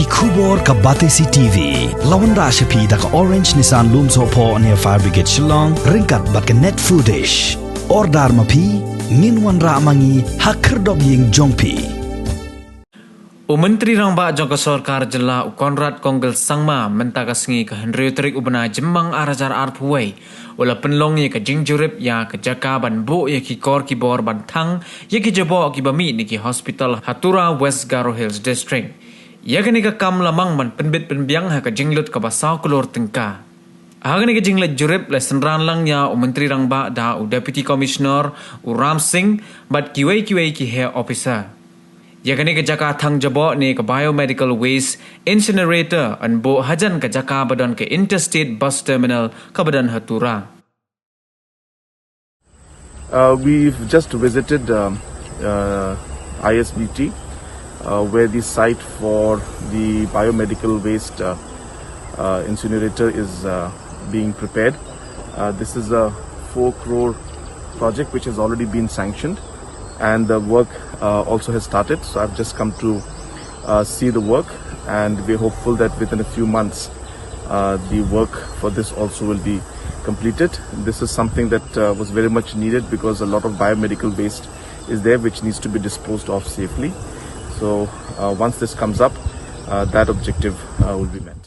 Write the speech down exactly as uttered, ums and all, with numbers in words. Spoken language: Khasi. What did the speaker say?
Khubor ka Batesi T V la wanrah sha phi da ka Orange Nissan Lumsohphoh near Fire Brigade Shillong, ryngkat bad ka Net Foodish. Order ma phi, ngin wanrah ma ngi ha khyrdop ïing jong phi. U Myntri Rangbah jong ka Sorkar Jylla u Conrad Kongkal Sangma mynta ka sngi ka hynriew tarik u bnai Jymmang ar hajar arphew wei u la pynlong ïa ka jingjurip ïa ka jaka ban buh ïa ki kor ki bor ban thang ïa ki jaboh kiba mih na ki hospital ha Tura, West Garo Hills District. Ïa kane ka kam la mang ban pynbit pynbiang ha ka jinglut kaba saw klur tyngka. Ha kane ka jingleit jurip la synran lang ïa u Myntri Rangbah da u Deputy Commissioner u Ram Singh bad kiwei kiwei ki heh officer. Ïa kane ka jaka thang jaboh ne ka Biomedical Waste Incinerator yn buh hajan ka jaka ba don ka Interstate Bus Terminal kaba don ha Tura. Uh, we've just visited um, uh, I S B T, uh, where the site for the biomedical waste uh, uh, incinerator is uh, being prepared. Uh, this is a four crore project which has already been sanctioned, and the work uh, also has started. So I've just come to uh, see the work, and we're hopeful that within a few months, uh, the work for this also will be completed. This is something that uh, was very much needed because a lot of biomedical waste is there which needs to be disposed of safely. So uh, once this comes up, uh, that objective uh, will be met.